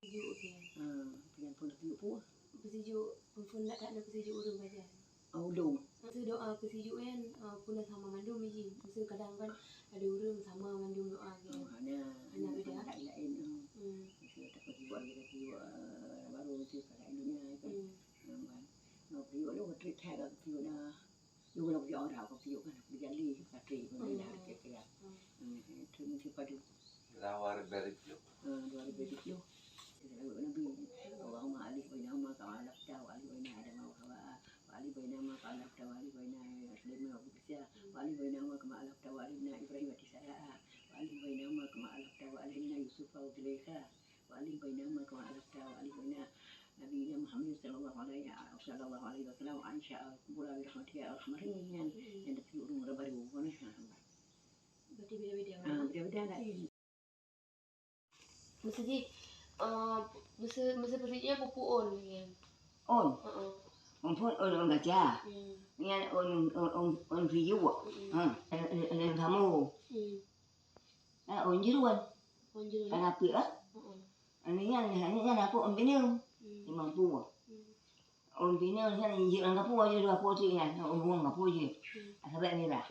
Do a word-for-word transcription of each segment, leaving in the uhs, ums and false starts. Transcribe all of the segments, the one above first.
Peusijuek, oke. Ah, peusijuek pun, peusijuek pun. Peusijuek pun, pun nak, nak peusijuek ureueng baca. Oh, ulôn. Masa doa peusijuek nyan, ah, pun sama mandum ji. Masa kadang kan ada ureueng sama mandum doa kan. Oh, hana, hana beda. Hana laén, oh. Hmm. Masa tak peusijuek lagi, peusijuek, ah, baru masa tak laén dunia kan. Hmm. Ah, kan. Nah, peusijuek lôn trik that kat peusijuek dah. Dua puluh orang kau piuk kan, aku jadi kata pun dah kira-kira. Hmm, itu mesti padu. Dua ribu tujuh belas. Ah, dua ribu tujuh belas. Kita lalu Nabi. Allahumma alif bainahuma kama alafta wa alif baina Adam wa Hawa. Wa alif bainahuma kama alafta wa alif baina Sulaiman wa Bilqis. Wa alif bainahuma kama alafta wa alif baina Ibrahim wa Tisara. Wa alif bainahuma kama alafta wa alif baina Yusuf wa Zulaikha. Wa alif bainahuma kama alafta wa alif baina Nabiyina Muhammad sallallahu alaihi, sallallahu alaihi wasallam wa ansya'a qubura bi rahmatika ya arhamar rahimin. Nyan, nyan tapi ureueng baru, kan? Berarti beda-beda, ah, kan? Beda-beda laén. Masa jih, eh, masa, masa peusijuek nyan peue-peue ôn, kan? Ôn? Heeh. Ôn pun ôn, ôn gaca. Hmm. Nyan ôn, ôn, ôn, ôn peusijuek. Hmm. Ha, ôn, ôn, ôn kamoe. Hmm. Ha, ôn jeruan. Ôn jeruan. Kan apik, ah? Heeh. Anu nyan, nyan, nyan aku ôn pineung. Hmm. Limong puluh. Hmm. Ôn pineung nyan jijak lam kapua je, dua puluh cik nyan. Ôn bungong kapua je. Hmm. Asai bak nirah.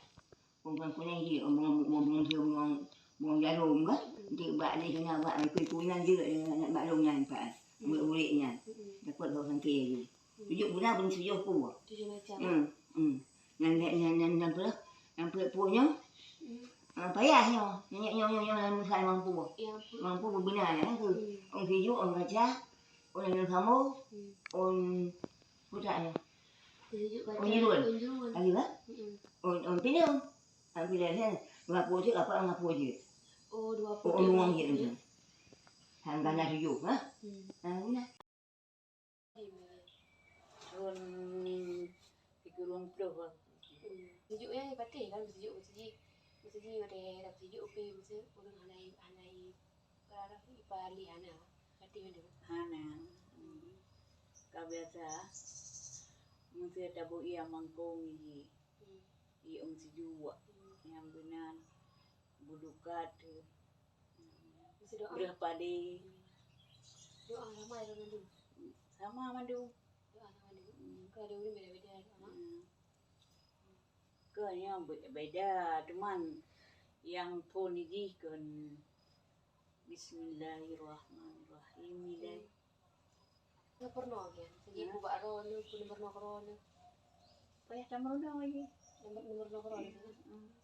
Ôn bungong kuning je, ôn bungong, ôn bungong je, bungong, bungong jarom kan. Hmm. Di bak ni kena bak, kuning je, nak bak lông nyan, Pak. Hmm. Urik-urik nyan. Hmm. Dapat bau sangke je. Tujoh guna pun tujoh pue. Tujoh macam. Hmm, hmm. Nyan, nyan, nyan, nyan, nyan pula. Nyan pue, pue nyoe. Hmm. Ah, payah nyoe. Nyoe, nyoe, nyoe, nyoe, nyoe, misai mampu. Ya, mampu. Mampu beubina nyan, kan, tu. Hmm. Ôn sijuek, ôn gaca, ôn anu samo, hmm, ôn putak nyoe. Sijuek gaca, ôn jeruan. Ôn jeruan. Lagi, kan? Hmm. Ôn, ôn pineung. Ôn pineung, kan? Dua pue cit, dapat lima pue cit. Oh, dua pue cit. Ôn uang cit, kan? Hana tujoh, ha? Hmm. Ah, beuna. Thôn sikureueng ploh. Hmm. Sijuek nyan patéh kan, sijuek meuseujid. Meuseujid watèe sijuek pih meuseujid ureueng hana, hana ipa lé hana. Patéh mandum. Hana. Hmm. Ka biasa. Meuseujid tabu ie mangkong ji. Hmm. Ie ôn sijuek. Hmm. Nyang beunan bulukat. Meuseujid doa. Breuh padé. Hmm. Doa ramai lom mandum. Sama mandum. Doa sama mandum. Hmm. Keu ada ureueng beda-beda doa. Hmm. Keu nyoe be-, beda, cuman nyang phôn jih kon Bismillahirrahmanirrahim. Ilai. Hmm. Nyoe peurunoe kan? Segi bubak roh nyoe, pun peurunoe keudroe nyoe. Payah tameurunoe jih. Nomor, nomor peurunoe nyoe. Hmm.